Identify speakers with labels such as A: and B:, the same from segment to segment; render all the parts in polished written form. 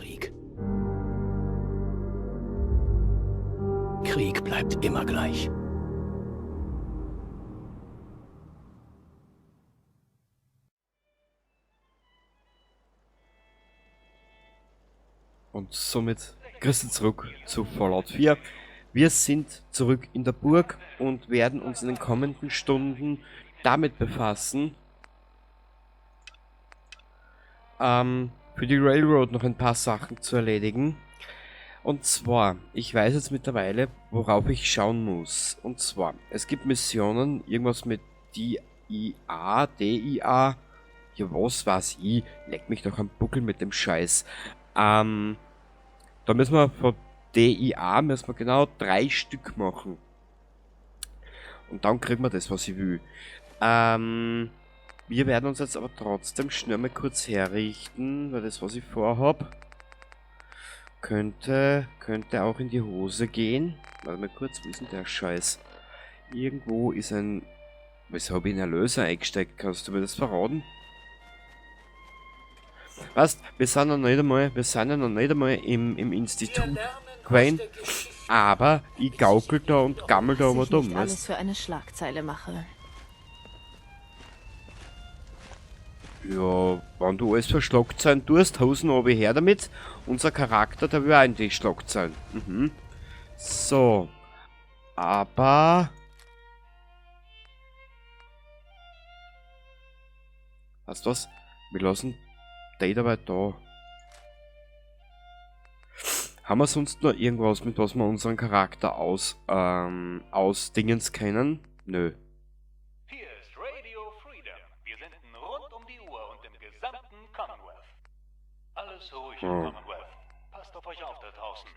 A: Krieg. Krieg bleibt immer gleich.
B: Und somit grüße zurück zu Fallout 4. Wir sind zurück in der Burg und werden uns in den kommenden Stunden damit befassen, für die Railroad noch ein paar Sachen zu erledigen. Und zwar, ich weiß jetzt mittlerweile, worauf ich schauen muss. Und zwar, es gibt Missionen, irgendwas mit DIA, DIA, ja was weiß ich, leck mich doch am Buckel mit dem Scheiß. Da müssen wir von DIA müssen wir genau 3 Stück machen. Und dann kriegen wir das, was ich will. Wir werden uns jetzt aber trotzdem schnell mal kurz herrichten, weil das, was ich vorhab, könnte auch in die Hose gehen. Warte mal kurz, wo ist denn der Scheiß? Irgendwo ist ein... Wieso hab ich einen Erlöser eingesteckt? Kannst du mir das verraten? Weißt, wir sind noch nicht einmal, wir sind ja noch nicht einmal im Institut gewesen, aber ich gaukel da und gammel da
C: Was
B: immer
C: ich
B: dumm,
C: nicht
B: weißt?
C: alles für eine Schlagzeile mache.
B: Ja, wenn du alles für Schlagzeilen tust, Hosen oben her damit. Unser Charakter, der will auch in die Schlagzeilen. So. Aber... Weißt du was? Wir lassen die dabei da. Haben wir sonst noch irgendwas, mit was wir unseren Charakter ausdingens können? Nö.
D: Hier ist Radio Freedom. Wir senden rund um die Uhr und im gesamten Commonwealth. Alles ruhig im Commonwealth. Passt auf euch auf da draußen.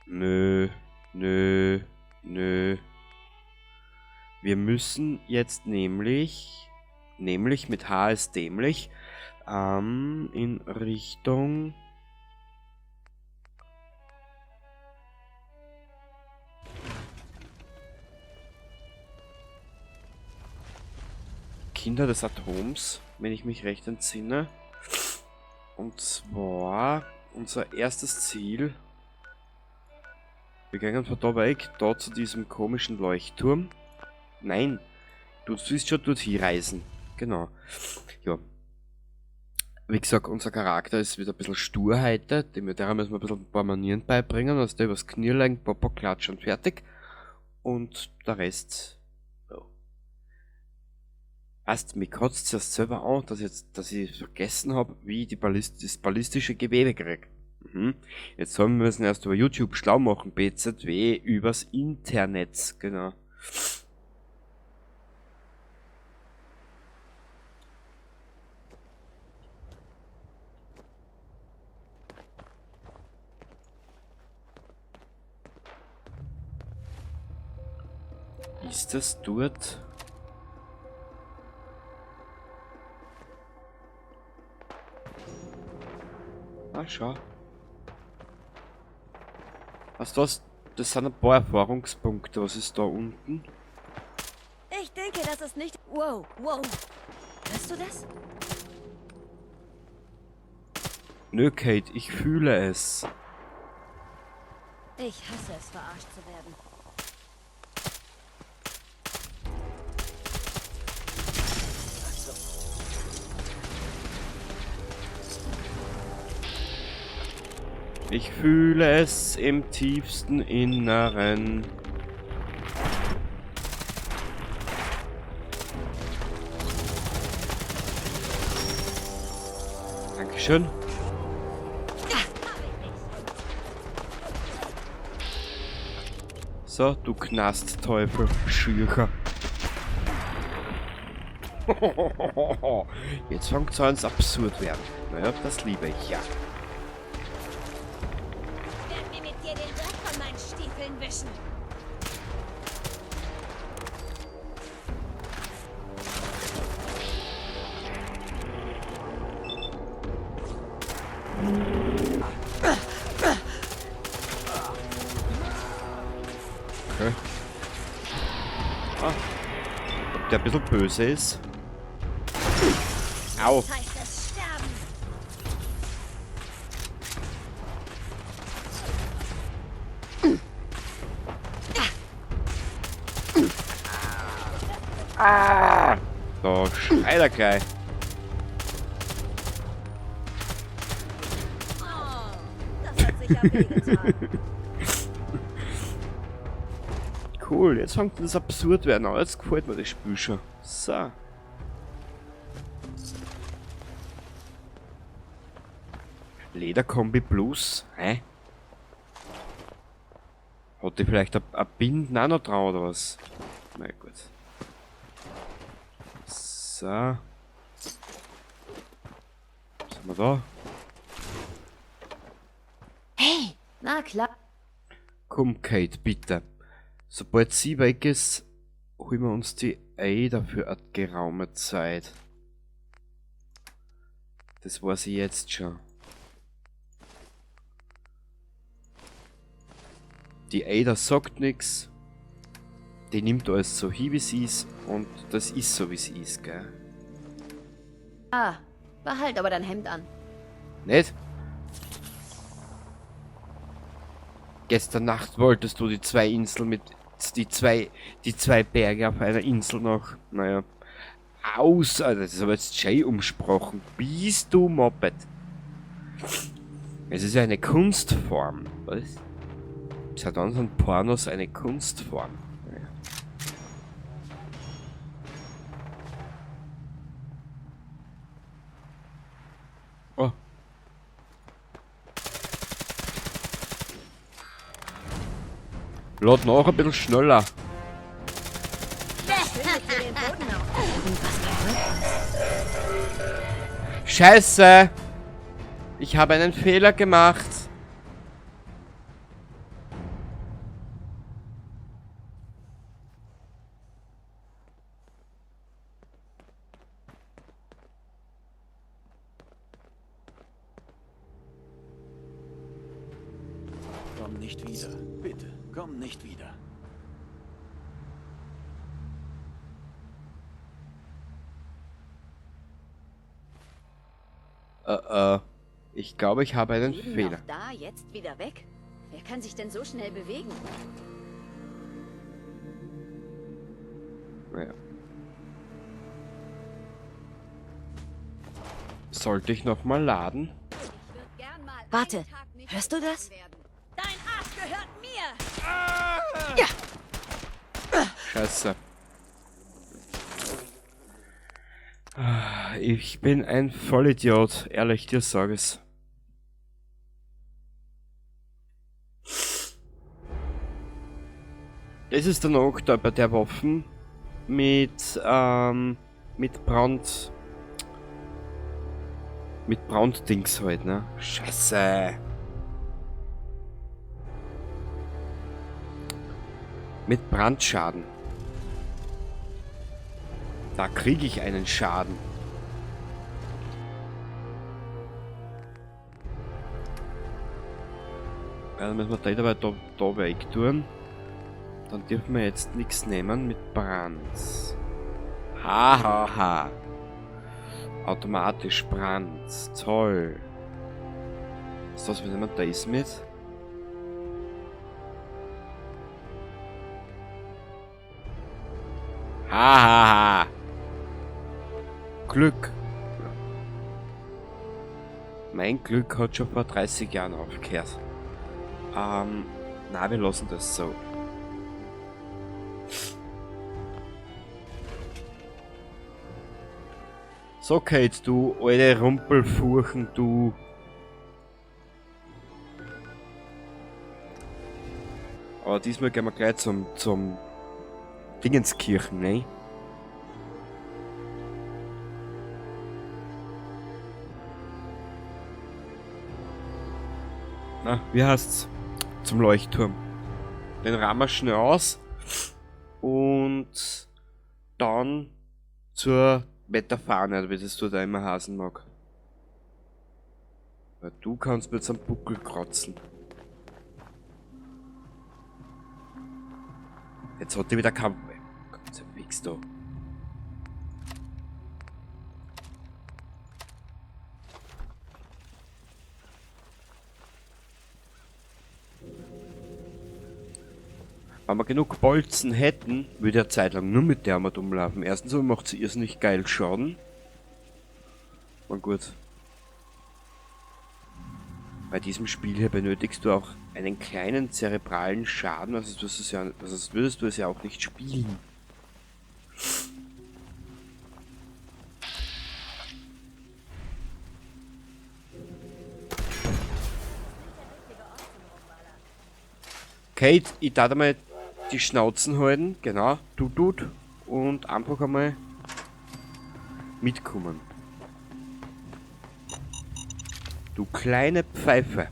B: Nö, nö, nö. Wir müssen jetzt nämlich mit H ist dämlich, in Richtung Kinder des Atoms, wenn ich mich recht entsinne. Und zwar unser erstes Ziel. Wir gehen von da weg, da zu diesem komischen Leuchtturm. Nein, du willst schon dorthin reisen. Genau. Ja. Wie gesagt, unser Charakter ist wieder ein bisschen stur heute. Dem müssen wir ein bisschen ein paar Manieren beibringen. Also der übers Knie legen, Popo klatschen und fertig. Und der Rest. Ja. Weißt, mich kotzt es selber an, dass ich vergessen hab, wie ich das ballistische Gewebe krieg. Jetzt sollen wir müssen erst über YouTube schlau machen, BZW übers Internet, genau. Ist das dort? Ah, schau. Weißt du was? Das sind ein paar Erfahrungspunkte. Was ist da unten?
E: Ich denke, das ist nicht... Wow, wow. Hörst du das?
B: Nö, Kate, ich fühle es.
E: Ich hasse es, verarscht zu werden.
B: Ich fühle es im tiefsten Inneren. Dankeschön. So, du Knastteufel, Schürcher. Jetzt fängt's an, absurd werden. Naja, das liebe ich ja. Okay. Ah. Ob der ein bisschen böse ist? Au.
E: Zeit des Sterben.
B: Da schreit er gleich.
E: Oh, das hat sicher wehgetan.
B: Cool, jetzt fängt das absurd werden an. Jetzt gefällt mir das Spiel schon. So. Lederkombi Plus? Hä? Hat die vielleicht ein Binden auch noch dran oder was? Na gut. So. Was haben wir da?
C: Hey,
E: Na klar.
B: Komm, Kate, bitte. Sobald sie weg ist, holen wir uns die Ada für eine geraume Zeit. Das weiß ich jetzt schon. Die Ada sagt nix. Die nimmt alles so hin, wie sie ist. Und das ist so, wie sie ist, gell?
E: Ah, behalt aber dein Hemd an.
B: Nicht? Gestern Nacht wolltest du die zwei Inseln mit... Die zwei Berge auf einer Insel noch. Naja. Aus! Alter, das ist aber jetzt Jay umsprochen. Bist du Moped? Es ist ja eine Kunstform. Was? Seit wann sind Pornos eine Kunstform? Naja. Oh. Lad nach ein bisschen schneller. Scheiße! Ich habe einen Fehler gemacht.
D: Komm nicht wieder. Bitte, komm nicht wieder.
B: Ich glaube, ich habe einen
E: Eben
B: Fehler.
E: noch da, jetzt wieder weg? Wer kann sich denn so schnell bewegen?
B: Naja. Sollte ich nochmal laden?
E: Warte, hörst du das? Dein Arsch gehört mir!
C: Ja.
B: Scheiße. Ich bin ein Vollidiot, ehrlich, dir sag es. Das ist der Nachteil bei der Waffen mit Brand. Mit Branddings halt, ne? Scheiße. Mit Brandschaden. Da kriege ich einen Schaden. Ja, dann müssen wir da dabei da weg tun. Dann dürfen wir jetzt nichts nehmen mit Brand. Ha, ha, ha. Automatisch Brand. Toll. Ist das, was nehmen wir das mit? Ha, ha, ha. Glück. Mein Glück hat schon vor 30 Jahren aufgehört. Na, wir lassen das so. So, Kate, du alte Rumpelfurchen, du. Aber diesmal gehen wir gleich zum Dingenskirchen, ne? Na, wie heißt's? Zum Leuchtturm. Den rammen wir schnell aus. Und dann zur Wetterfahne, wie das du da immer hasen mag. Weil du kannst mit so einem Buckel kratzen. Jetzt hat die wieder kein... Gott, der Wichs da. Wenn wir genug Bolzen hätten, würde ich eine Zeit lang nur mit der Armut umlaufen. Erstens aber macht sie irrsinnig geil Schaden. Und gut. Bei diesem Spiel hier benötigst du auch einen kleinen zerebralen Schaden, also sonst würdest du es ja auch nicht spielen. Kate, ich darf einmal die Schnauzen halten, genau, du tut, und einfach einmal mitkommen. Du kleine Pfeife.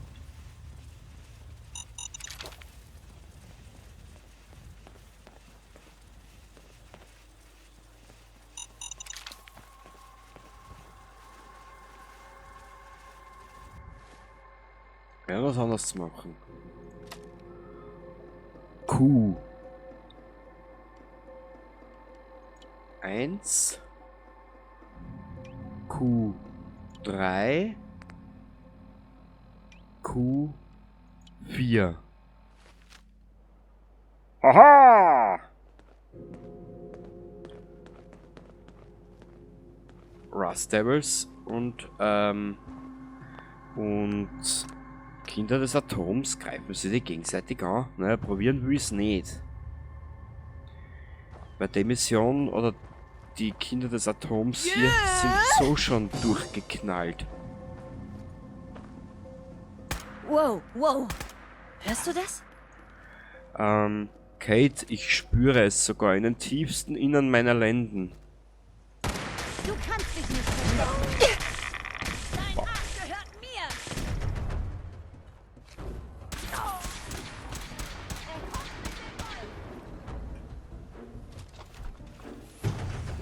B: Ja, was anderes zu machen. Q. 1. Q. 3. Q. 4. Aha! Rust Devils und Kinder des Atoms greifen sie die gegenseitig an. Naja, probieren will ich's nicht. Bei der Mission oder die Kinder des Atoms hier sind so schon durchgeknallt.
E: Wow, wow. Hörst du das?
B: Kate, ich spüre es sogar in den tiefsten Innern meiner Lenden.
E: Du kannst dich nicht verstecken. Dein Arsch gehört mir.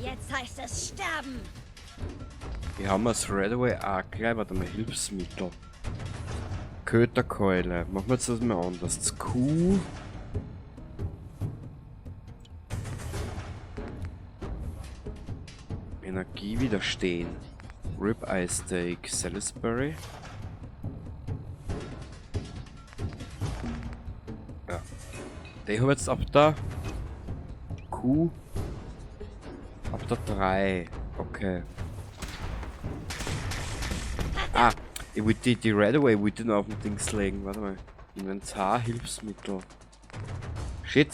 E: Jetzt heißt es sterben.
B: Wir haben das Radaway auch gleich, warte mal, Hilfsmittel. Köterkeule. Machen wir jetzt das mal anders. Das Q. Energie widerstehen. Ribeye Steak, Salisbury. Ja. Den hab ich jetzt ab der Q. Ab der 3. Okay. Ah, ich wollte die Radaway wollte ich noch auf den Dings legen. Warte mal. Inventar, Hilfsmittel. Shit.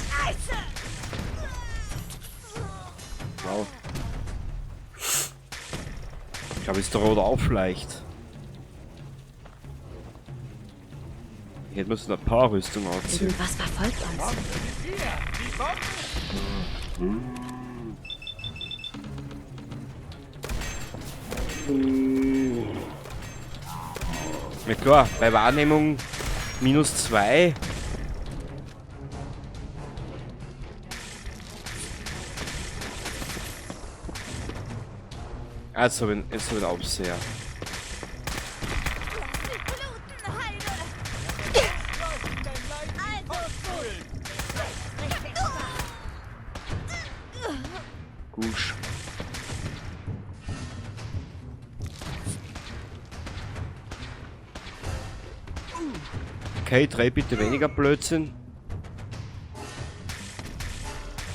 E: Scheiße!
B: Wow. Ich glaube, es droht auf leicht. Ich hätte mir so eine Power-Rüstung anziehen.
C: Irgendwas verfolgt uns.
B: Ja klar, bei Wahrnehmung minus 2. Ah, jetzt hab ich einen Aufseher. Gusch. Okay, dreh bitte weniger Blödsinn.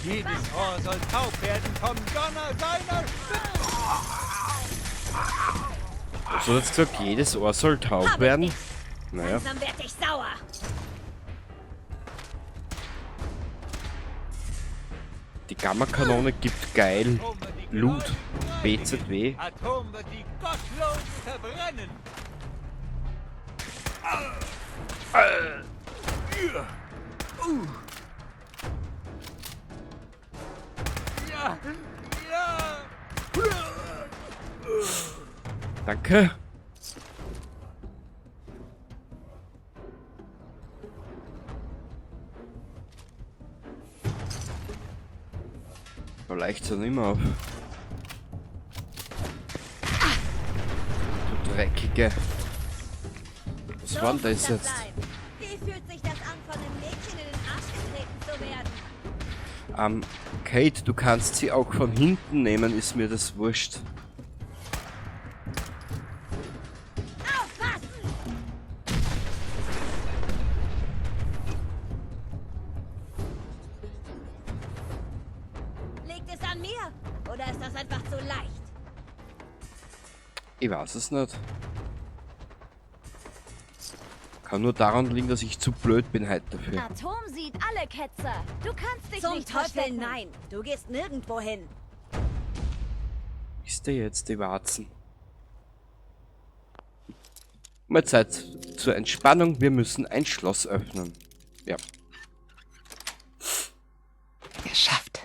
D: Jedes Ohr soll taub werden vom Donner seiner Stimme.
B: Was hat jetzt gesagt? Jedes Ohr soll taub
E: Hab ich
B: werden?
E: dich.
B: Naja.
E: Langsam werd ich sauer.
B: Die Gamma-Kanone gibt geil Loot. BZW.
D: Atom wird die Gottlosen verbrennen. Ja, ja.
B: Danke. Da leicht's ja nicht mehr auf. Du Dreckige. Was war denn das jetzt?
E: Wie fühlt sich das an, von einem Mädchen in den Arsch getreten zu werden?
B: Kate, du kannst sie auch von hinten nehmen, ist mir das wurscht.
E: Oder ist das einfach zu leicht?
B: Ich weiß es nicht. Kann nur daran liegen, dass ich zu blöd bin heute dafür.
C: Atom sieht alle Ketzer. Du kannst dich
E: Zum
C: nicht
E: Teufel,
C: verstecken.
E: nein! Du gehst nirgendwo hin.
B: Ist der jetzt die Warzen? Mal Zeit zur Entspannung. Wir müssen ein Schloss öffnen. Ja.
C: Geschafft.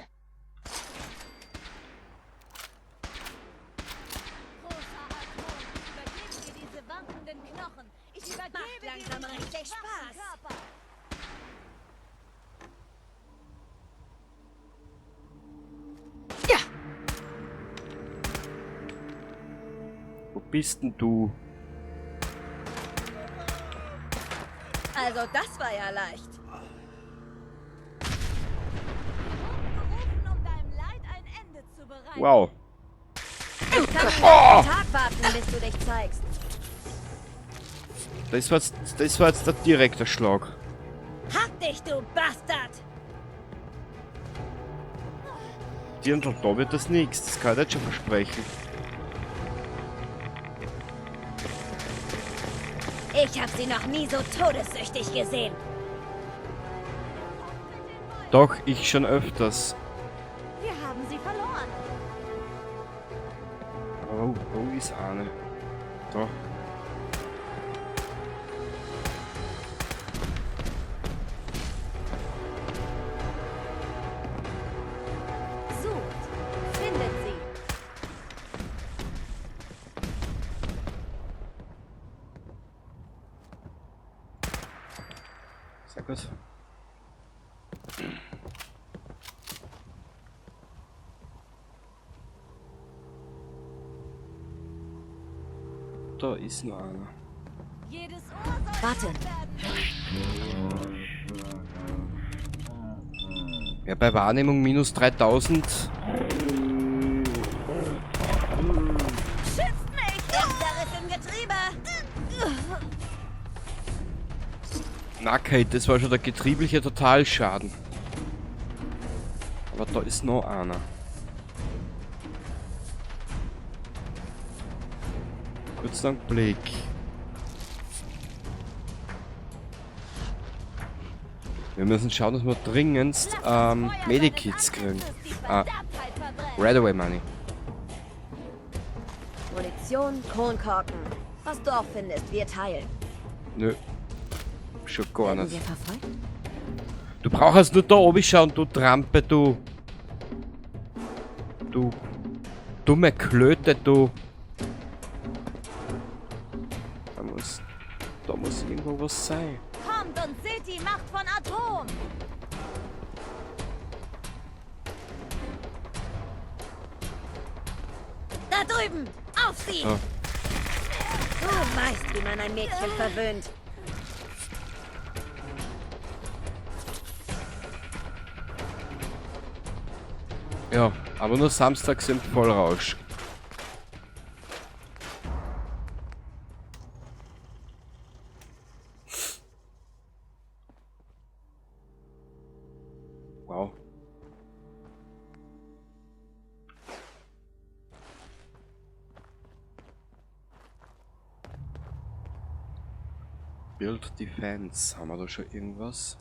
E: Großer Atom, ich übergebe dir diese wankenden Knochen. Ich übergebe Macht langsam dir richtig Spaß. Körper.
C: Ja.
B: Wo bist denn du?
E: Also das war ja leicht.
C: Gerufen, um deinem Leid ein Ende zu bereiten.
B: Wow.
E: Ich kann den ganzen Tag warten, bis du dich zeigst.
B: Das war jetzt der direkte Schlag.
E: Hab dich, du Bastard!
B: Dirndl, da wird das nichts. Das kann ich jetzt schon versprechen.
E: Ich hab sie noch nie so todessüchtig gesehen.
B: Doch, ich schon öfters.
C: Wir haben sie verloren.
B: Oh, wo ist eine? Da.
C: Sucht. Findet sie.
B: Sehr gut. Da ist noch einer.
C: Jedes Ohr soll
E: Warte.
C: werden.
B: Ja, bei Wahrnehmung minus 3000.
E: Schützt mich! Ärgeres im Getriebe!
B: Na, Kate, das war schon der getriebliche Totalschaden. Aber da ist noch einer. Kurzen Blick. Wir müssen schauen, dass wir dringendst Medikits kriegen. Ah, Right away Money.
E: Munition, Kronkorken. Was du auch findest, wir teilen.
B: Nö. Schon gar
E: Werden
B: nicht.
E: wir verfolgt?
B: Du brauchst nur da oben schauen, du Trampe, du. Du dumme Klöte, du. Da muss irgendwo was sein.
C: Kommt und seht die Macht von Atom.
E: Da drüben! Auf sie!
B: Ah.
E: Du weißt, wie man ein Mädchen verwöhnt.
B: Ja, aber nur samstags im Vollrausch. Wow. Build Defense. Haben wir da schon irgendwas?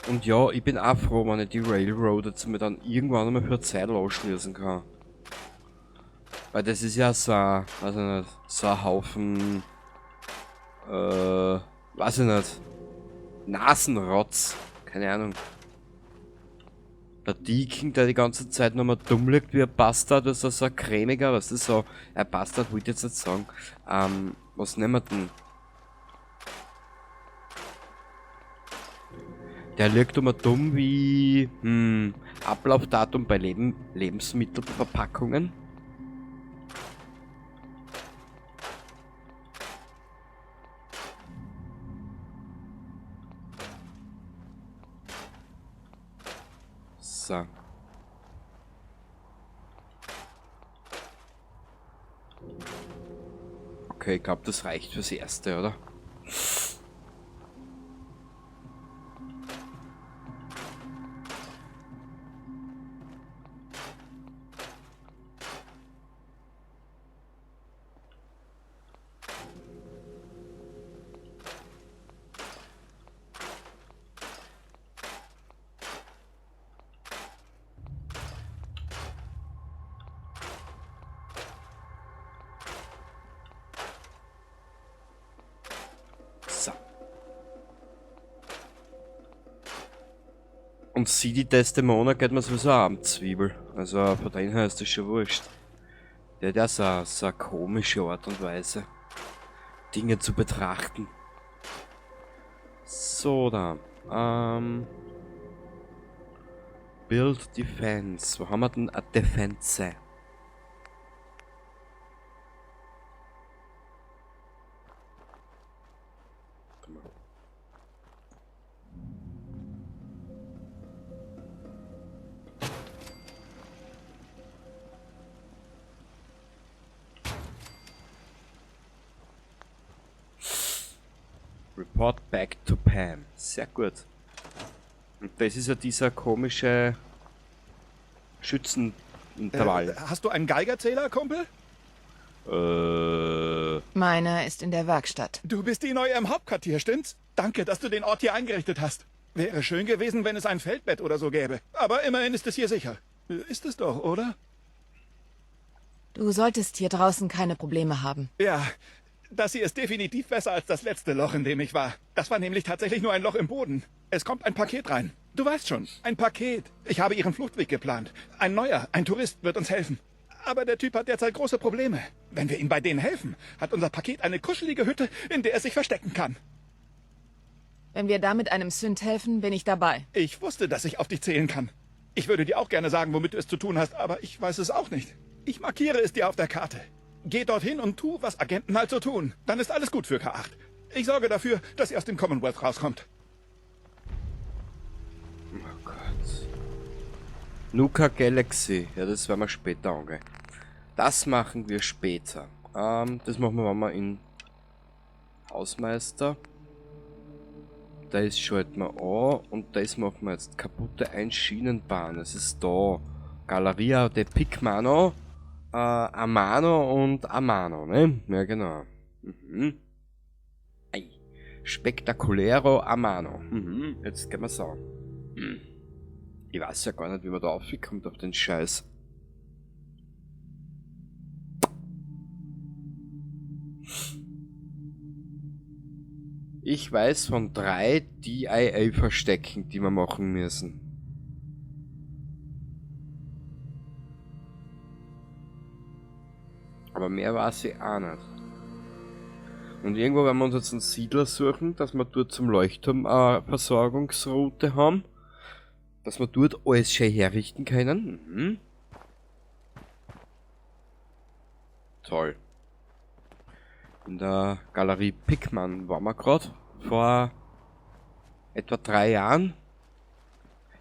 B: Und ja, ich bin auch froh, wenn ich die Railroad jetzt mir dann irgendwann einmal für eine Zeit anschließen kann. Weil das ist ja so ein, weiß ich nicht, so ein Haufen, weiß ich nicht, Nasenrotz, keine Ahnung. Der Deacon, der die ganze Zeit nochmal dumm liegt wie ein Bastard, das ist so ein cremiger, was ist so, ein Bastard wollte ich jetzt nicht sagen. Was nehmen wir denn? Der liegt immer dumm wie, Ablaufdatum bei Lebensmittelverpackungen. So. Okay, ich glaub, das reicht fürs Erste, oder? Und sie, die Desdemona, geht mir sowieso auch am Zwiebel. Also von daher her ist das schon wurscht. Der hat ja so eine komische Art und Weise, Dinge zu betrachten. So, da. Build Defense. Wo haben wir denn eine Defense? Report back to Pam. Sehr gut. Und das ist ja dieser komische Schützenintervall.
D: Hast du einen Geigerzähler, Kumpel?
A: Meiner ist in der Werkstatt.
D: Du bist die Neue im Hauptquartier, stimmt's? Danke, dass du den Ort hier eingerichtet hast. Wäre schön gewesen, wenn es ein Feldbett oder so gäbe. Aber immerhin ist es hier sicher. Ist es doch, oder?
A: Du solltest hier draußen keine Probleme haben.
D: Ja, das hier ist definitiv besser als das letzte Loch, in dem ich war. Das war nämlich tatsächlich nur ein Loch im Boden. Es kommt ein Paket rein. Du weißt schon, ein Paket. Ich habe ihren Fluchtweg geplant. Ein neuer, ein Tourist wird uns helfen. Aber der Typ hat derzeit große Probleme. Wenn wir ihm bei denen helfen, hat unser Paket eine kuschelige Hütte, in der es sich verstecken kann.
A: Wenn wir damit einem Synth helfen, bin ich dabei.
D: Ich wusste, dass ich auf dich zählen kann. Ich würde dir auch gerne sagen, womit du es zu tun hast, aber ich weiß es auch nicht. Ich markiere es dir auf der Karte. Geh dorthin und tu, was Agenten halt so tun. Dann ist alles gut für K8. Ich sorge dafür, dass ihr aus dem Commonwealth rauskommt.
B: Oh Gott. Nuka Galaxy. Ja, das werden wir später angehen. Das machen wir später. Das machen wir, wenn wir in Hausmeister. Das schalten wir an und das machen wir jetzt. Kaputte Einschienenbahn. Das ist da. Galeria de Picmano. Amano und Amano, ne? Ja, genau. Mhm. Ei. Spektakulero Amano. Mhm. Jetzt gehen wir's an. Mhm. Ich weiß ja gar nicht, wie man da aufkommt auf den Scheiß. Ich weiß von 3 DIA-Verstecken, die wir machen müssen. Aber mehr weiß ich auch nicht. Und irgendwo werden wir uns jetzt einen Siedler suchen, dass wir dort zum Leuchtturm eine Versorgungsroute haben. Dass wir dort alles schön herrichten können. Mhm. Toll. In der Galerie Pickman waren wir grad vor etwa 3 Jahren.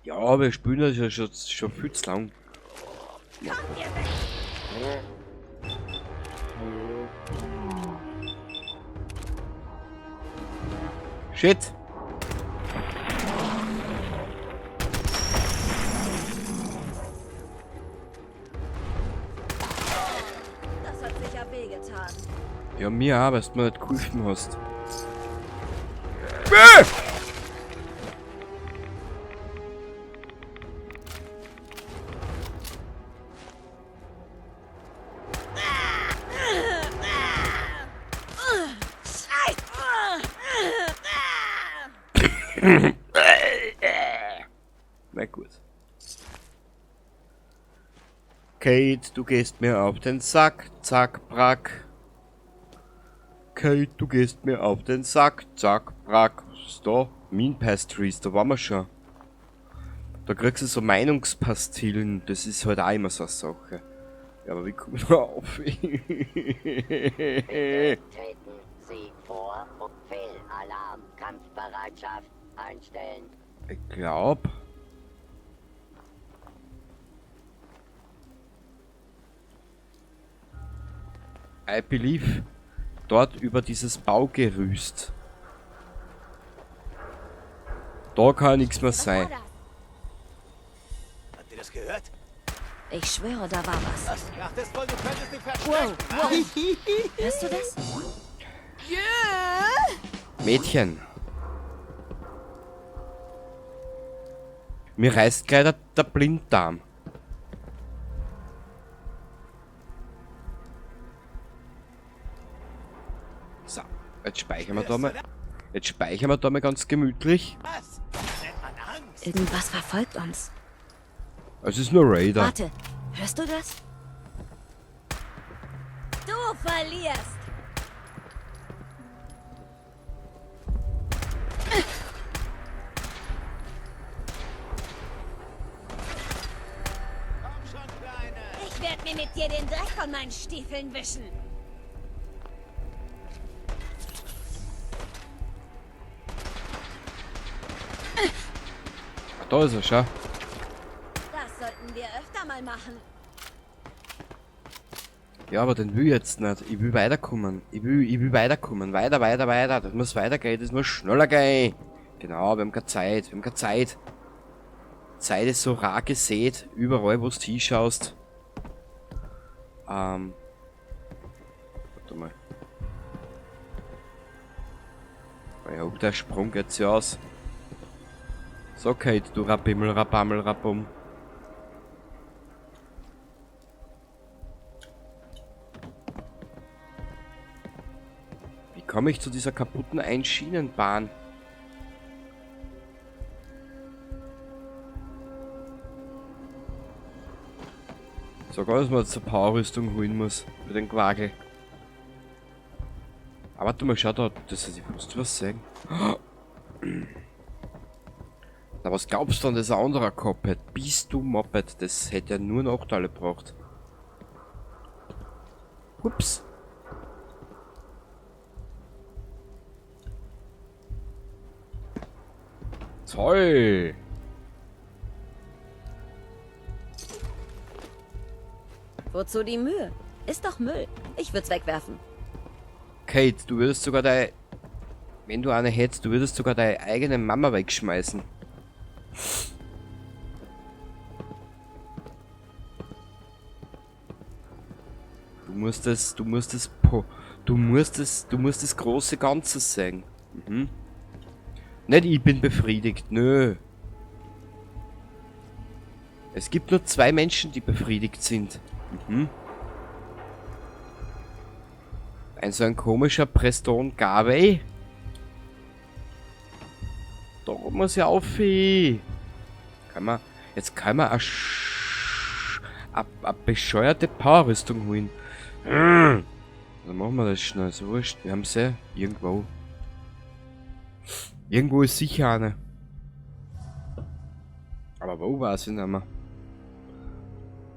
B: Ja, wir spielen das ja schon viel zu lang. Ja. Shit!
E: Das hat sicher wehgetan.
B: Ja, mir auch, weil du mir nicht geholfen hast. Na gut. Kate, du gehst mir auf den Sack. Zack, brack. Kate, du gehst mir auf den Sack. Zack, brack. Was ist da? Mean Pastries, da waren wir schon. Da kriegst du so Meinungspastillen. Das ist halt auch immer so eine Sache. Ja, aber wie komme ich da auf?
F: Bitte treten Sie vor und Fehlalarm. Kampfbereitschaft einstellen.
B: Ich glaub. I believe dort über dieses Baugerüst. Da kann nichts mehr sein.
G: Habt ihr das gehört?
E: Ich schwöre, da war was.
G: Was? Dachtest wohl, du könntest dich verstecken?
E: Wow, wow. Hörst du das?
A: Yeah.
B: Mädchen. Mir reißt gleich der Blinddarm. So, jetzt speichern wir da mal. Jetzt speichern wir da mal ganz gemütlich.
G: Was? Das nennt man Angst.
E: Irgendwas verfolgt uns.
B: Es ist nur Raider.
E: Warte, hörst du das? Du verlierst.
G: Komm schon, Kleine.
E: Ich werde mir mit dir den Dreck von meinen Stiefeln wischen.
B: Ach, da ist er, schau.
E: Das sollten wir öfter mal machen.
B: Ja, aber den will ich jetzt nicht. Ich will weiterkommen. Ich will weiterkommen. Weiter, weiter, weiter. Das muss weitergehen. Das muss schneller gehen. Genau, wir haben keine Zeit. Wir haben keine Zeit. Zeit ist so rar gesät. Überall, wo du hinschaust. Warte mal. Ja, der Sprung geht sich aus. So, Kate, du Rabimmel, Rabammel, Rabum. Wie komme ich zu dieser kaputten Einschienenbahn? Sogar, dass man jetzt eine Powerrüstung holen muss für den Quagel. Aber warte mal, schau da, das ist, ich muss was sagen. Na, was glaubst du denn, dass ein anderer gehabt hat? Bist du Moped? Das hätte ja nur Nachteile gebracht. Ups. Toll!
E: Wozu die Mühe? Ist doch Müll. Ich würd's wegwerfen.
B: Kate, du würdest sogar deine... Wenn du eine hättest, du würdest sogar deine eigene Mama wegschmeißen. Du musst es, du musst es, du musst es, du musst das große Ganze sehen. Mhm. Nicht ich bin befriedigt, nö. Es gibt nur zwei Menschen, die befriedigt sind. Mhm. Ein so ein komischer Preston Garvey. Da muss ich auf. Kann man, jetzt kann man eine bescheuerte Powerrüstung holen. Dann machen wir das schnell. So wurscht. Wir haben sie irgendwo. Irgendwo ist sicher eine. Aber wo war sie nicht mehr?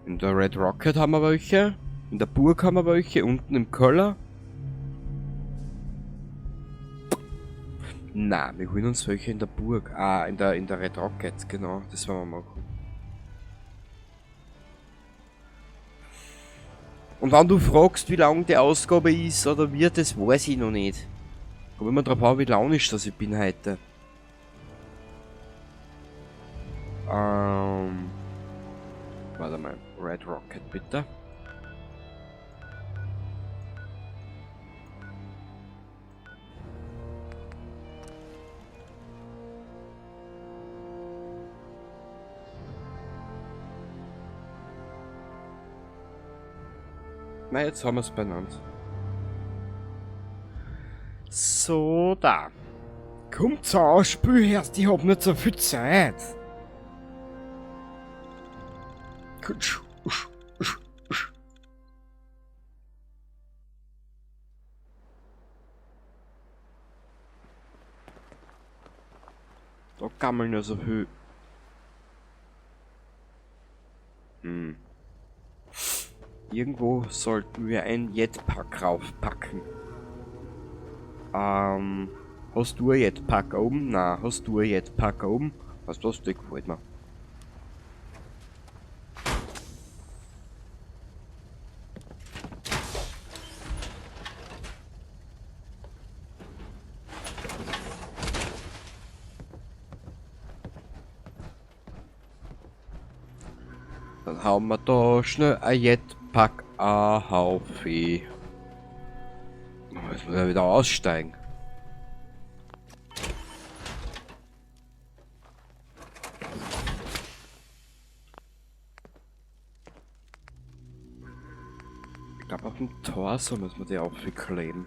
B: In der Red Rocket haben wir welche. In der Burg haben wir welche. Unten im Keller. Na, wir holen uns welche in der Burg. Ah, in der Red Rocket, genau. Das werden wir machen. Und wenn du fragst, wie lang die Ausgabe ist oder wird, das weiß ich noch nicht. Kommt immer drauf an, wie launisch das ich bin heute. Warte mal. Red Rocket, bitte. Na, jetzt haben wir's benannt. So, da. Kommt zur Spülherst, ich hab nicht so viel Zeit. Da gammeln ja so viel. Irgendwo sollten wir ein Jetpack raufpacken. Hast du ein Jetpack oben? Na, hast du ein Jetpack oben? Was das? Der gefällt mir. Dann hauen wir da schnell ein Jetpack auf. Jetzt muss er wieder aussteigen. Ich glaub, auf dem Torso müssen wir die aufkleben.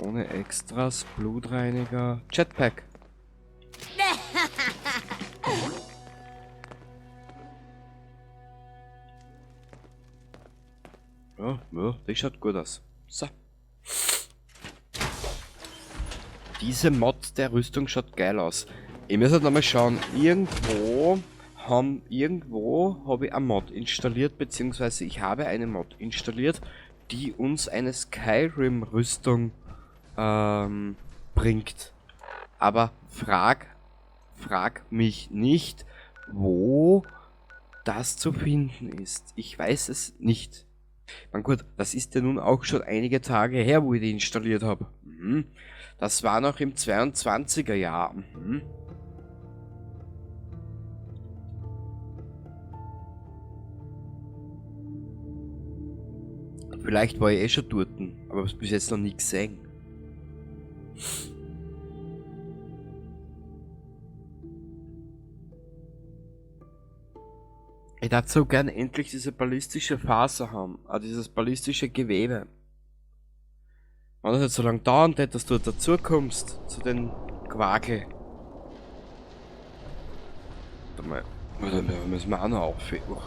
B: Ohne Extras, Blutreiniger, Jetpack. Ja, ja, das schaut gut aus. So. Diese Mod der Rüstung schaut geil aus. Ich muss halt nochmal schauen. Irgendwo habe ich eine Mod installiert, beziehungsweise ich habe eine Mod installiert, die uns eine Skyrim-Rüstung bringt. Aber frag mich nicht, wo das zu finden ist. Ich weiß es nicht. Man gut, das ist ja nun auch schon einige Tage her, wo ich die installiert habe. Mhm. Das war noch im 22er Jahr. Mhm. Vielleicht war ich eh schon dort, aber hab's bis jetzt noch nie gesehen. Ich darf so gern endlich diese ballistische Faser haben, dieses ballistische Gewebe. Wenn das nicht so lange dauern wird, dass du dazu kommst, zu den Quakel. Warte mal, warte mal, müssen wir auch noch aufheben. Oh.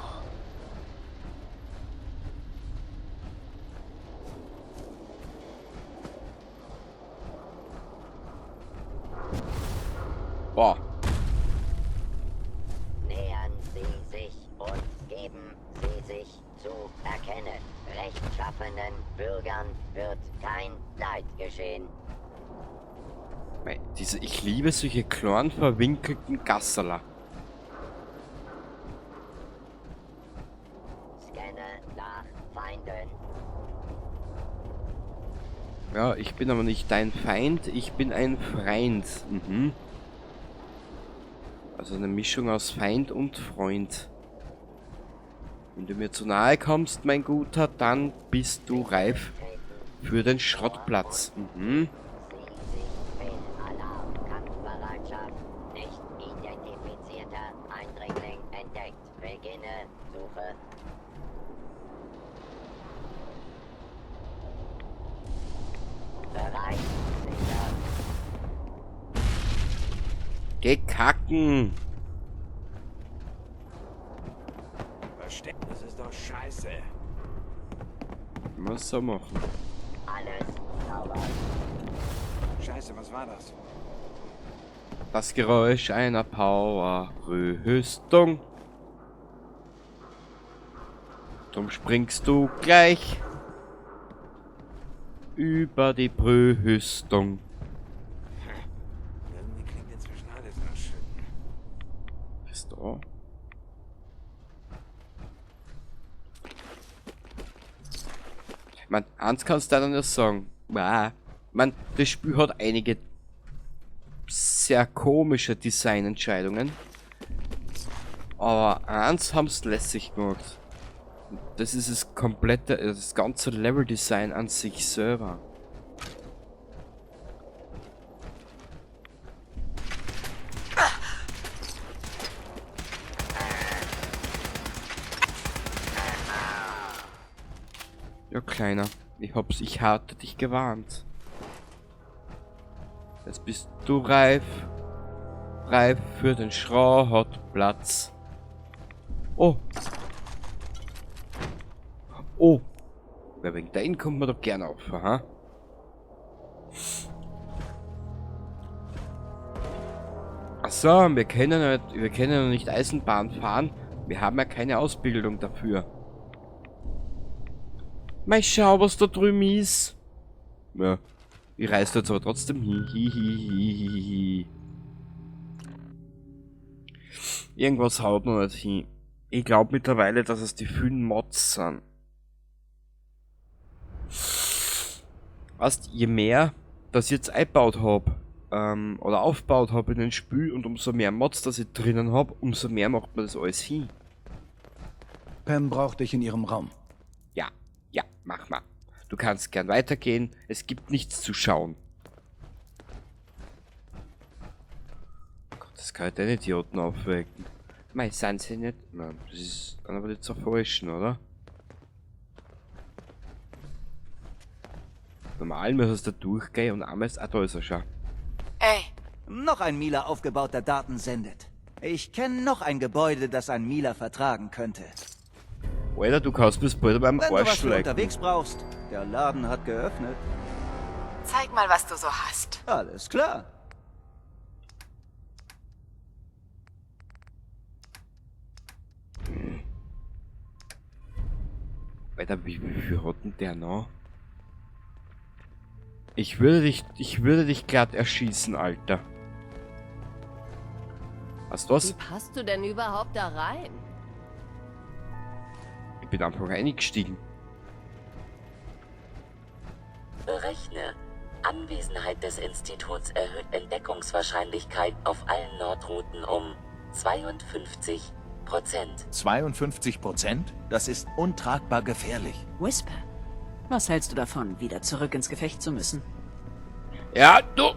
B: Boah.
F: Nähern Sie sich und geben Sie sich zu erkennen. Rechtschaffenen Bürgern wird kein Leid geschehen.
B: Mei, ich liebe solche kleinen verwinkelten Gasserler.
F: Scanne nach Feinden.
B: Ja, ich bin aber nicht dein Feind, ich bin ein Freund. Mhm. Also eine Mischung aus Feind und Freund. Wenn du mir zu nahe kommst, mein Guter, dann bist du reif für den Schrottplatz. Mhm.
F: Nicht identifizierter Eindringling entdeckt. Beginne Suche. Bereich sicher.
B: Geh kacken!
G: Versteck, das ist doch scheiße.
B: Was soll machen?
F: Alles sauber.
G: Scheiße, was war das?
B: Das Geräusch einer Power-Rüstung. Drum springst du gleich über die Brüstung.
G: Irgendwie klingt inzwischen alles nach Schütten.
B: Ist da? Ich mein, eins kannst du dann ja sagen. Wow. Ich mein, das Spiel hat einige sehr komische Designentscheidungen. Aber eins haben's lässig gemacht. Das ist das komplette, das ganze Level-Design an sich selber. Ja, Kleiner, ich hatte dich gewarnt. Jetzt bist du reif. Reif für den Schrottplatz. Oh. Oh. Ja, wegen deinen kommt man doch gerne auf, aha. Achso, wir können ja nicht Eisenbahn fahren. Wir haben ja keine Ausbildung dafür. Mal schau, was da drüben ist. Ja, ich reiß jetzt aber trotzdem hin. Hi, hi, hi, hi, hi. Irgendwas haut noch nicht hin. Ich glaub mittlerweile, dass es die vielen Mods sind. Weißt, je mehr das ich jetzt eingebaut hab, oder aufgebaut hab in den Spiel und umso mehr Mods, das ich drinnen hab, umso mehr macht man das alles hin.
D: Pam braucht dich in ihrem Raum.
B: Ja, ja, mach mal. Du kannst gern weitergehen, es gibt nichts zu schauen. Gott, das kann ich den Idioten aufwecken. Mei, sind sie nicht? Nein, das ist aber nicht so falsch, oder? Normal müsstest du da durchgehen und einmal ist auch da ist er schon.
A: Ey.
G: Noch ein Mila aufgebauter Daten sendet. Ich kenne noch ein Gebäude, das ein Mila vertragen könnte.
B: Alter, du kannst bis bald beim
H: Wenn du was
B: Arsch
H: für
B: lecken.
H: unterwegs brauchst, der Laden hat geöffnet.
A: Zeig mal, was du so hast.
H: Alles klar.
B: Alter, wie viel hat denn der noch? Ich würde dich glatt erschießen, Alter. Weißt du was?
C: Wie passt du denn überhaupt da rein?
B: Ich bin einfach eingestiegen.
I: Berechne. Anwesenheit des Instituts erhöht Entdeckungswahrscheinlichkeit auf allen Nordrouten um 52%.
D: 52%? Das ist untragbar gefährlich.
J: Whisper, was hältst du davon, wieder zurück ins Gefecht zu müssen?
B: Ja, du!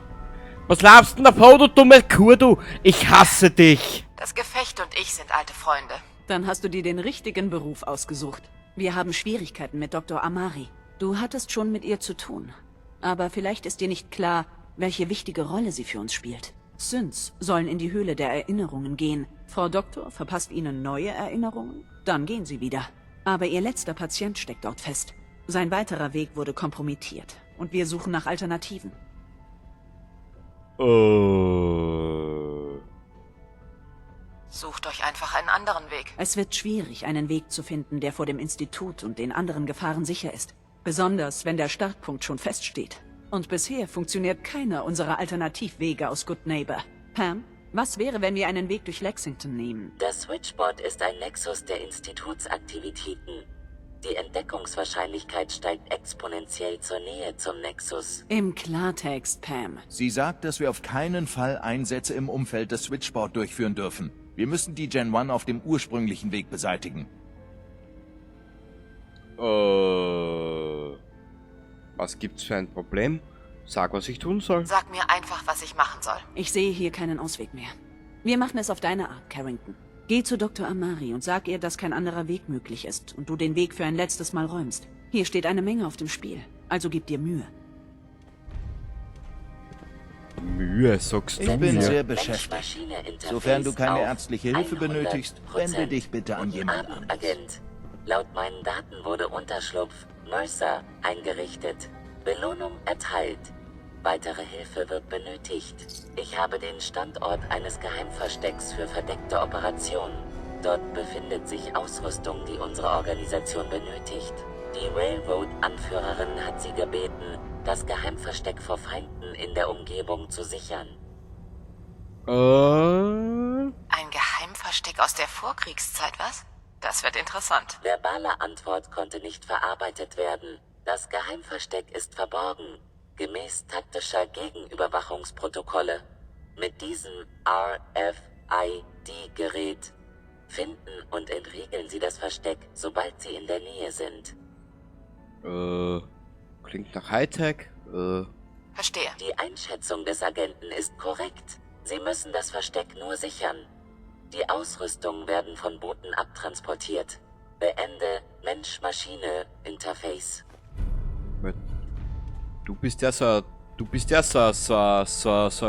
B: Was laufst denn davon, du dumme Kuh, du? Ich hasse dich!
A: Das Gefecht und ich sind alte Freunde.
J: Dann hast du dir den richtigen Beruf ausgesucht. Wir haben Schwierigkeiten mit Dr. Amari. Du hattest schon mit ihr zu tun. Aber vielleicht ist dir nicht klar, welche wichtige Rolle sie für uns spielt. Synths sollen in die Höhle der Erinnerungen gehen. Frau Doktor verpasst ihnen neue Erinnerungen, dann gehen sie wieder. Aber ihr letzter Patient steckt dort fest. Sein weiterer Weg wurde kompromittiert und wir suchen nach Alternativen.
A: Sucht euch einfach einen anderen Weg.
J: Es wird schwierig, einen Weg zu finden, der vor dem Institut und den anderen Gefahren sicher ist. Besonders, wenn der Startpunkt schon feststeht. Und bisher funktioniert keiner unserer Alternativwege aus Goodneighbor. Pam, was wäre, wenn wir einen Weg durch Lexington nehmen?
I: Das Switchboard ist ein Nexus der Institutsaktivitäten. Die Entdeckungswahrscheinlichkeit steigt exponentiell zur Nähe zum Nexus.
J: Im Klartext, Pam.
D: Sie sagt, dass wir auf keinen Fall Einsätze im Umfeld des Switchboard durchführen dürfen. Wir müssen die Gen 1 auf dem ursprünglichen Weg beseitigen.
B: Was gibt's für ein Problem? Sag, was ich tun soll.
A: Sag mir einfach, was ich machen soll.
J: Ich sehe hier keinen Ausweg mehr. Wir machen es auf deine Art, Carrington. Geh zu Dr. Amari und sag ihr, dass kein anderer Weg möglich ist und du den Weg für ein letztes Mal räumst. Hier steht eine Menge auf dem Spiel, also gib dir Mühe.
B: Mühe, sagst du
D: Ich bin
B: mir.
D: sehr beschäftigt. Sofern du keine ärztliche Hilfe benötigst, wende dich bitte an jemand
I: anderes. Agent. Laut meinen Daten wurde Unterschlupf Mercer eingerichtet. Belohnung erteilt. Weitere Hilfe wird benötigt. Ich habe den Standort eines Geheimverstecks für verdeckte Operationen. Dort befindet sich Ausrüstung, die unsere Organisation benötigt. Die Railroad-Anführerin hat sie gebeten, das Geheimversteck vor Feinden in der Umgebung zu sichern.
A: Ein Geheimversteck aus der Vorkriegszeit, was? Das wird interessant.
I: Verbale Antwort konnte nicht verarbeitet werden. Das Geheimversteck ist verborgen, gemäß taktischer Gegenüberwachungsprotokolle. Mit diesem RFID-Gerät finden und entriegeln Sie das Versteck, sobald Sie in der Nähe sind.
B: Klingt nach Hightech.
A: Verstehe.
I: Die Einschätzung des Agenten ist korrekt. Sie müssen das Versteck nur sichern. Die Ausrüstung werden von Booten abtransportiert. Beende Mensch-Maschine-Interface.
B: Du bist ja so, so ein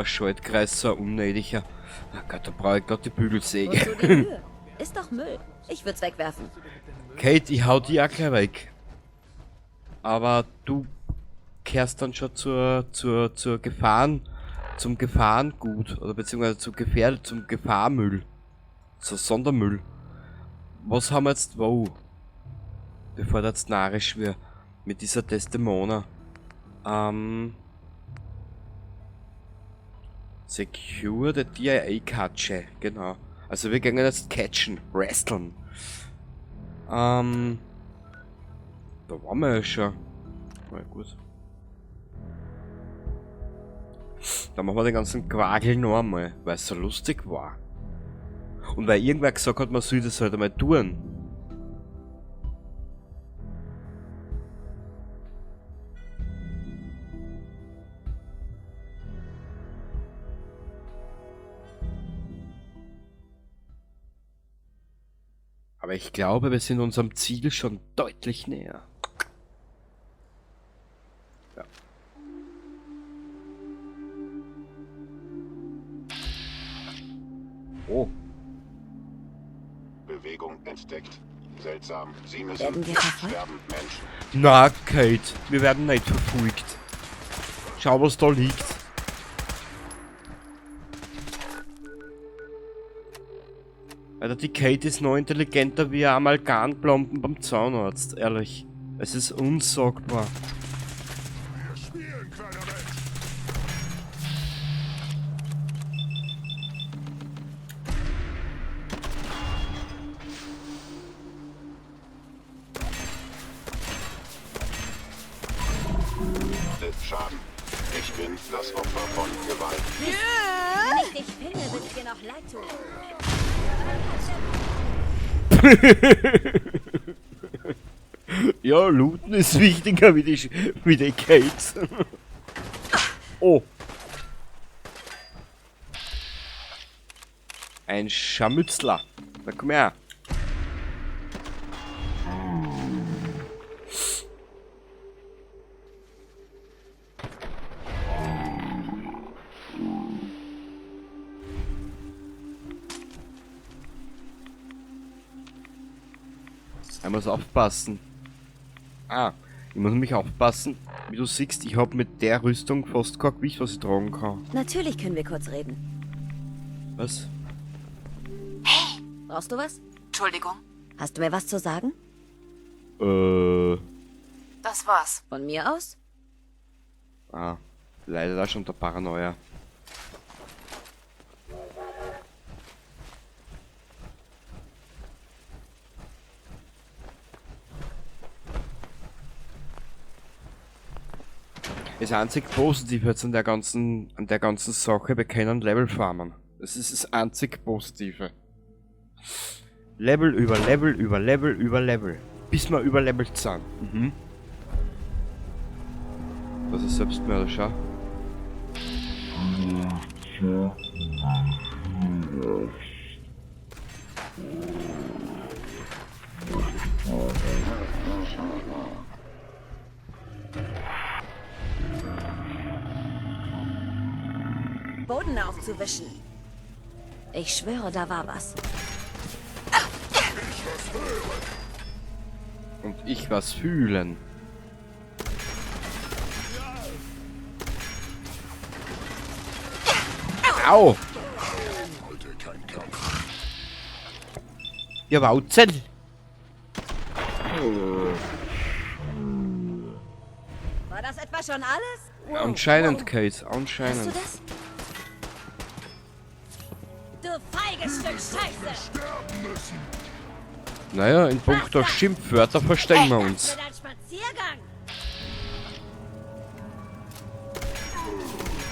B: Schaltkreis, so ein unnötiger. Oh Gott, da brauche ich grad die Bügelsäge.
E: Wozu die Mühe? Ist doch Müll. Ich würd's wegwerfen.
B: Kate, ich hau die auch gleich weg. Aber du kehrst dann schon zur Gefahren, zum Gefahrengut oder beziehungsweise zu Gefähr, zum Gefahrmüll. Zu Sondermüll. Was haben wir jetzt wo? Bevor das narrisch wird. Mit dieser Desdemona. Secure the DIA Cache, genau. Also wir gehen jetzt catchen, wresteln. Da waren wir ja schon. Na gut. Dann machen wir den ganzen Quagel noch einmal, weil es so lustig war. Und weil irgendwer gesagt hat, man soll das halt einmal tun. Aber ich glaube, wir sind unserem Ziel schon deutlich näher. Ja. Oh.
K: Bewegung entdeckt. Seltsam. Sie müssen
E: Werden wir verfolgt?
K: sterben, Mensch.
B: Na, Kate, wir werden nicht verfolgt. Schau, was da liegt. Alter, die Kate ist noch intelligenter wie Amalgamplomben beim Zahnarzt, ehrlich. Es ist unsagbar.
K: Wir spielen, kleiner Mensch. Schaden. Ich bin das Opfer von Gewalt.
E: Wenn ich dich finde, wird's dir noch leid tun.
B: Ja, looten ist wichtiger wie die Kate. Oh. Ein Scharmützler. Na komm her. Ich muss aufpassen. Ah, ich muss nämlich aufpassen. Wie du siehst, ich hab mit der Rüstung fast kein Gewicht, was ich tragen kann.
E: Natürlich können wir kurz reden.
B: Was?
A: Hey!
E: Brauchst du was?
A: Entschuldigung.
E: Hast du mir was zu sagen?
A: Das war's.
E: Von mir aus?
B: Ah, leider da schon der Paranoia. Das einzig Positive jetzt an der ganzen Sache, wir können Level farmen. Das ist das einzig Positive. Level über Level über Level über Level. Bis wir überlevelt sind. Mhm. Das ist Selbstmörder, schau.
E: Boden aufzuwischen. Ich schwöre, da war was.
B: Und ich was fühlen. Au! Ja, Wauzel!
E: War das etwa schon alles? Wow,
B: Anscheinend,
E: wow.
B: Kate, anscheinend.
E: Hast du das? Du feiges Stück Scheiße!
B: Naja, in puncto Schimpfwörter verstehen wir uns.
E: Für deinen Spaziergang!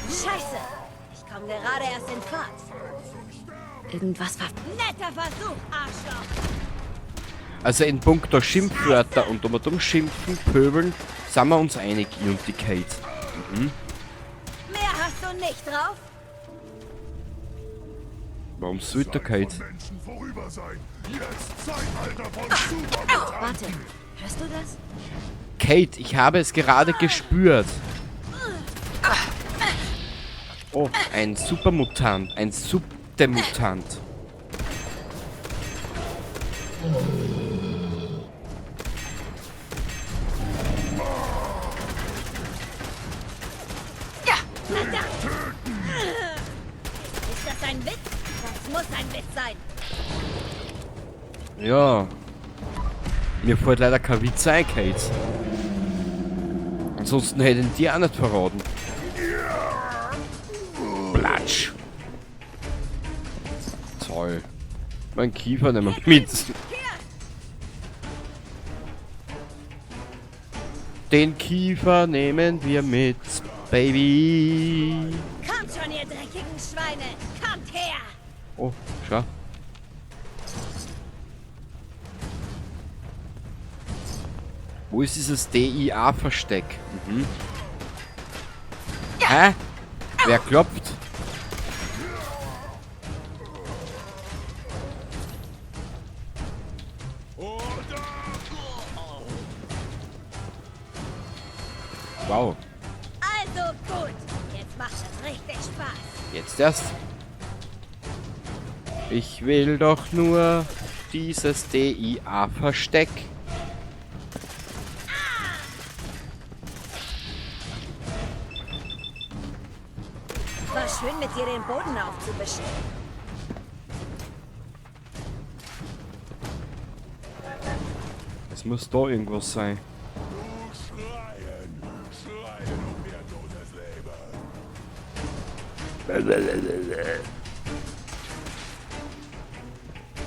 E: Scheiße! Ich komme gerade erst in Fahrt. Irgendwas war... Netter Versuch, Arschloch!
B: Also in puncto Schimpfwörter und um Schimpfen, Pöbeln, sind wir uns einig, ich und die Kate. Mhm.
E: Mehr hast du nicht drauf?
B: Warum sollte Kate?
E: Warte, hörst du das?
B: Kate, ich habe es gerade gespürt. Oh, ein Supermutant, ein Subdemutant.
E: Ja, verdammt! Ist das ein Witz? Das muss ein Witz sein.
B: Ja. Mir fällt leider kein Witz ein, Kate. Ansonsten hätte ich dir auch nicht verraten. Platsch. Toll. Mein Kiefer nehmen wir mit. Den Kiefer nehmen wir mit, Baby.
E: Kommt schon, ihr dreckigen Schweine. Kommt her.
B: Oh, schau. Wo ist dieses DIA-Versteck? Mhm. Hä? Wer klopft? Wow.
E: Also gut, jetzt macht es richtig Spaß.
B: Jetzt erst. Ich will doch nur dieses DIA-Versteck.
E: War schön, mit dir den Boden aufzuwischen.
B: Es muss da irgendwas sein.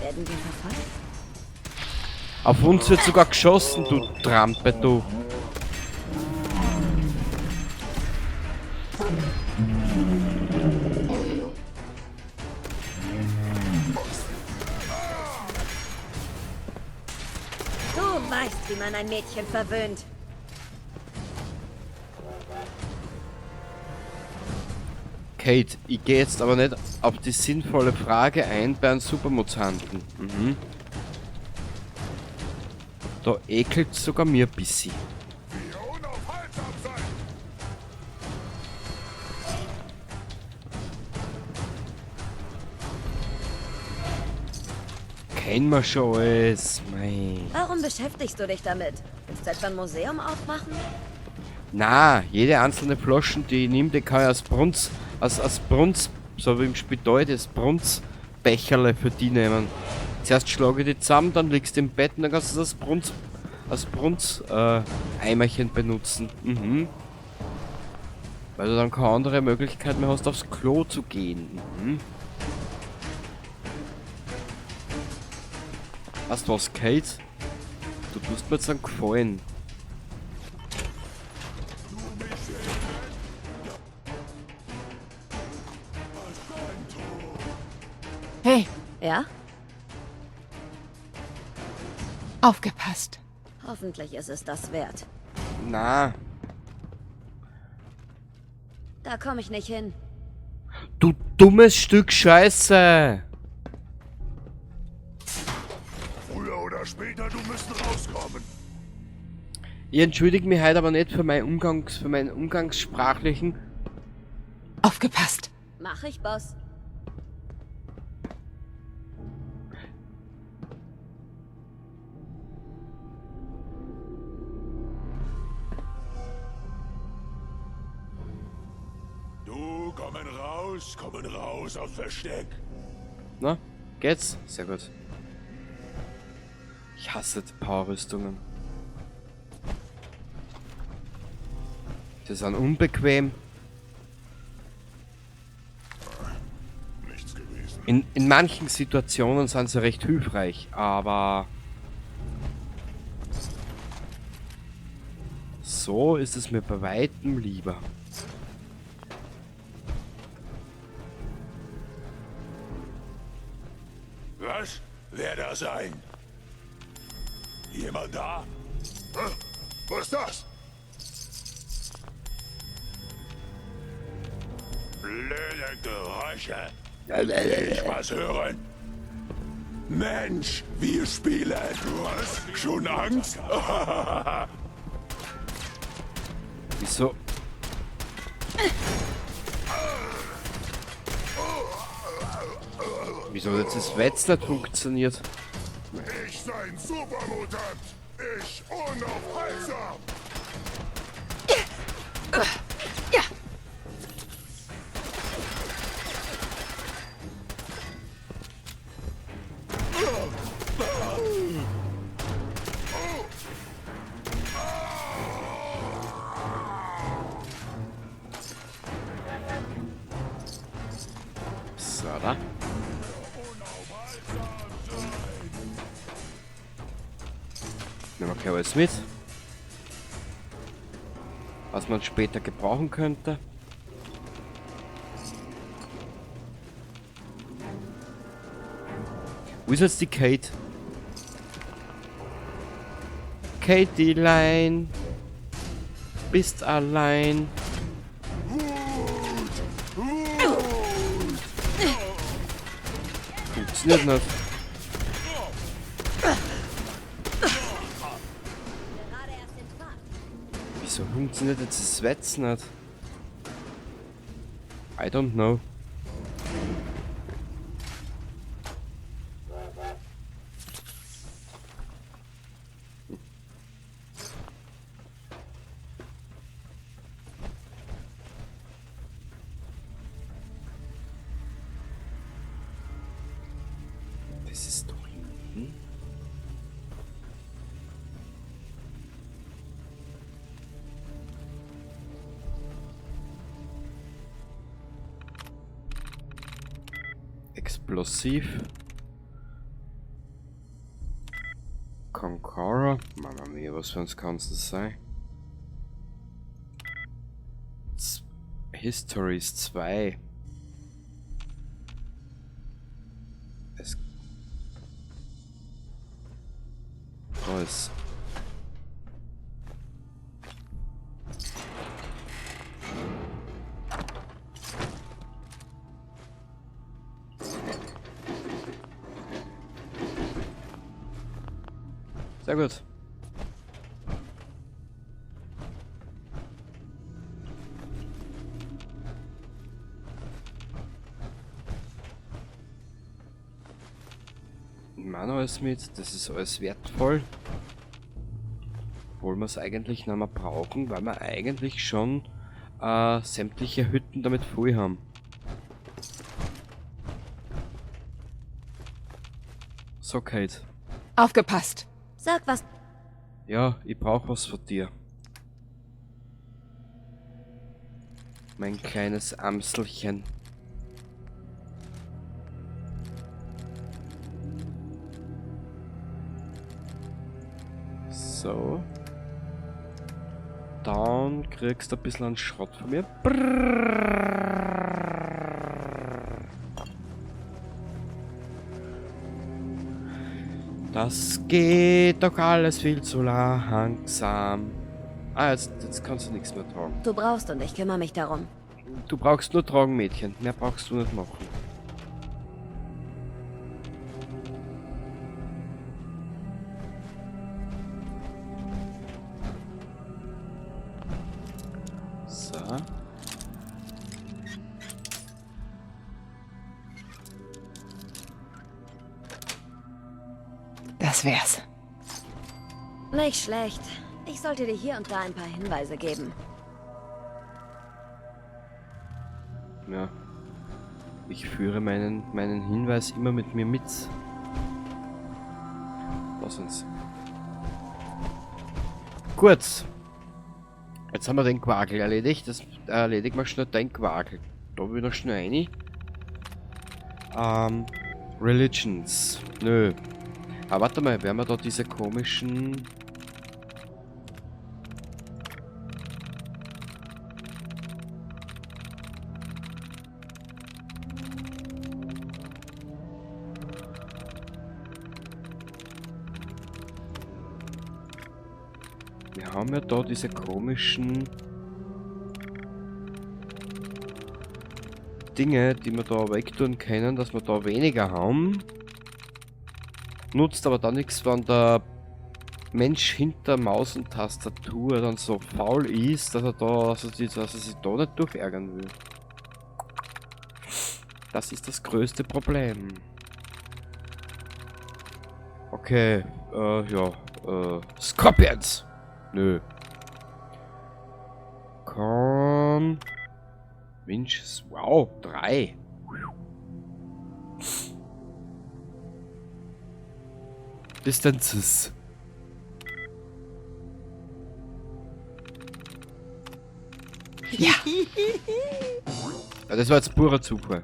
E: Werden wir verfolgt?
B: Auf uns wird sogar geschossen, du Trampe, du.
E: Du weißt, wie man ein Mädchen verwöhnt.
B: Kate, ich gehe jetzt aber nicht auf die sinnvolle Frage ein bei einem Supermutanten. Mhm. Da ekelt sogar mir ein bisschen. Kennen wir schon alles, mei.
E: Warum beschäftigst du dich damit? Willst du etwa ein Museum aufmachen?
B: Na, jede einzelne Flaschen, die ich nehme, die kann ich als Brunz, als Brunz, so wie im Spital, das Brunzbecherle für die nehmen. Zuerst schlage ich die zusammen, dann liegst du im Bett und dann kannst du das als Brunz, Eimerchen benutzen. Mhm. Weil du dann keine andere Möglichkeit mehr hast, aufs Klo zu gehen. Mhm. Weißt du was, Kate? Du tust mir jetzt einen Gefallen.
A: Hey.
E: Ja?
A: Aufgepasst.
E: Hoffentlich ist es das wert.
B: Na.
E: Da komme ich nicht hin.
B: Du dummes Stück Scheiße!
K: Früher oder später, du müssen rauskommen.
B: Ich entschuldige mich heute aber nicht für meinen umgangssprachlichen.
A: Aufgepasst.
E: Mach ich, Boss.
K: Du, kommen raus aus Versteck.
B: Na, geht's? Sehr gut. Ich hasse die Powerrüstungen. Sie sind unbequem.
K: Nichts gewesen.
B: In manchen Situationen sind sie recht hilfreich, aber so ist es mir bei weitem lieber.
K: Was? Wer da sein? Jemand da? Hä? Was ist das? Blöde Geräusche. Ich was hören. Mensch, wir spielen. Was? Schon Angst?
B: Wieso? Wieso hat jetzt das Wetz nicht funktioniert?
K: Ich sein Supermutant! Ich unaufhaltsam!
A: Ja.
B: So, da. Nehmen wir gleich alles mit. Was man später gebrauchen könnte. Wo ist jetzt die Kate? Katie-Line. Bist allein. Funktioniert nicht. Wieso funktioniert jetzt das Wetz nicht? I don't know. finden. Explosiv. Conqueror. Mama mia, was für eins kann's das sein? Histories 2. Es da ist. Sehr gut. Alles mit, das ist alles wertvoll. Obwohl wir es eigentlich nicht mehr brauchen, weil wir eigentlich schon sämtliche Hütten damit voll haben. So, Kate.
A: Aufgepasst!
E: Sag was.
B: Ja, ich brauch was von dir. Mein kleines Amselchen. So. Dann kriegst du ein bisschen einen Schrott von mir. Das geht doch alles viel zu langsam. Ah, jetzt kannst du nichts mehr tragen.
E: Du brauchst und ich kümmere mich darum.
B: Du brauchst nur tragen, Mädchen. Mehr brauchst du nicht machen. So.
A: Das wär's.
E: Nicht schlecht. Ich sollte dir hier und da ein paar Hinweise geben.
B: Ja. Ich führe meinen Hinweis immer mit mir mit. Lass uns. Kurz. Jetzt haben wir den Quakel erledigt. Das erledigen wir schnell den Quakel. Da will ich noch schnell rein. Religions. Nö. Aber warte mal, werden wir da diese komischen... Wir haben ja da diese komischen Dinge, die wir da wegtun können, dass wir da weniger haben. Nutzt aber dann nichts, wenn der Mensch hinter Maus und Tastatur dann so faul ist, dass er sich da nicht durchärgern will. Das ist das größte Problem. Okay, ja, Scorpions! Nö. Con. Winches. Wow, 3. Distances.
A: Ja.
B: Ja, das war jetzt purer Zufall.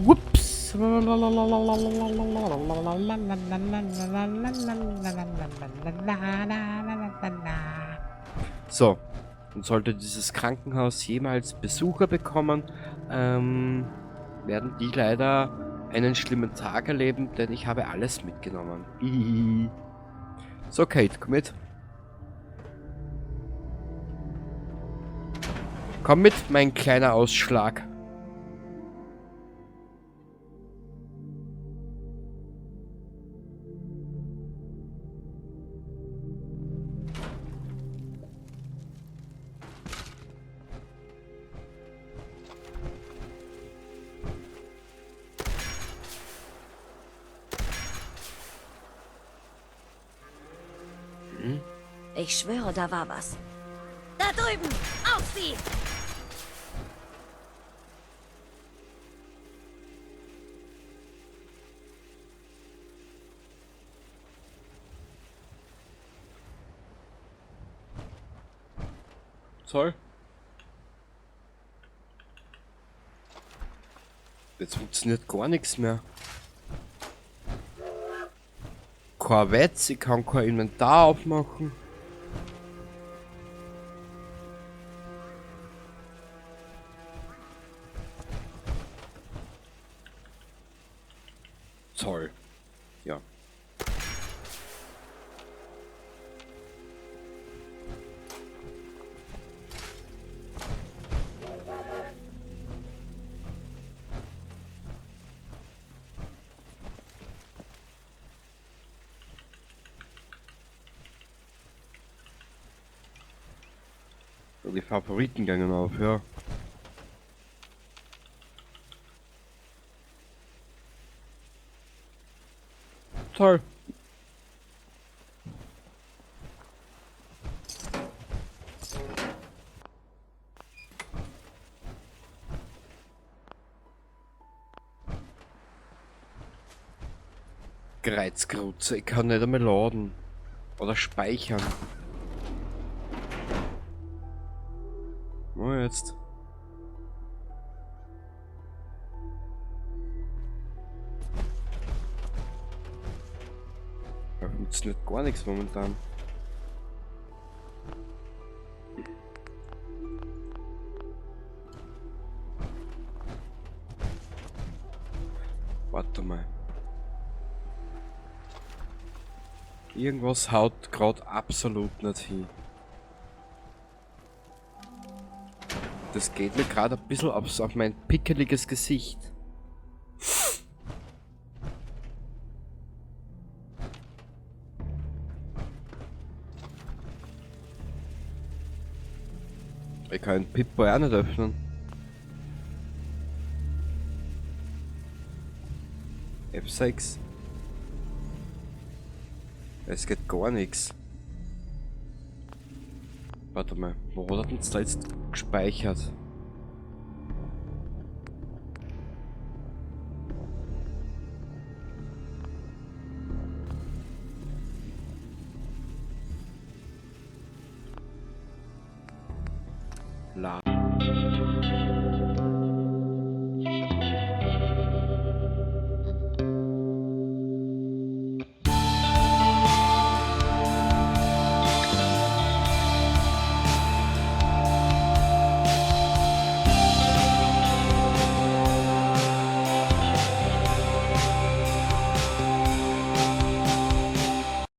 B: Ups. So, und sollte dieses Krankenhaus jemals Besucher bekommen, werden die leider einen schlimmen Tag erleben, denn ich habe alles mitgenommen. So, Kate, komm mit. Komm mit, mein kleiner Ausschlag.
E: Ich schwöre, da war was. Da drüben! Auf sie!
B: Toll. Jetzt funktioniert gar nichts mehr. Kein Wetz, ich kann kein Inventar aufmachen. Toll. Ja. Die Favoriten gingen auf, ja. Toll. Kreuzkrutze, ich kann nicht einmal laden. Oder speichern. Oh, jetzt. Da funktioniert gar nichts momentan. Warte mal. Irgendwas haut gerade absolut nicht hin. Das geht mir gerade ein bisschen auf mein pickeliges Gesicht. Ich kann den Pip-Boy auch nicht öffnen. F6. Es geht gar nichts. Warte mal, wo hat er denn da jetzt gespeichert? La.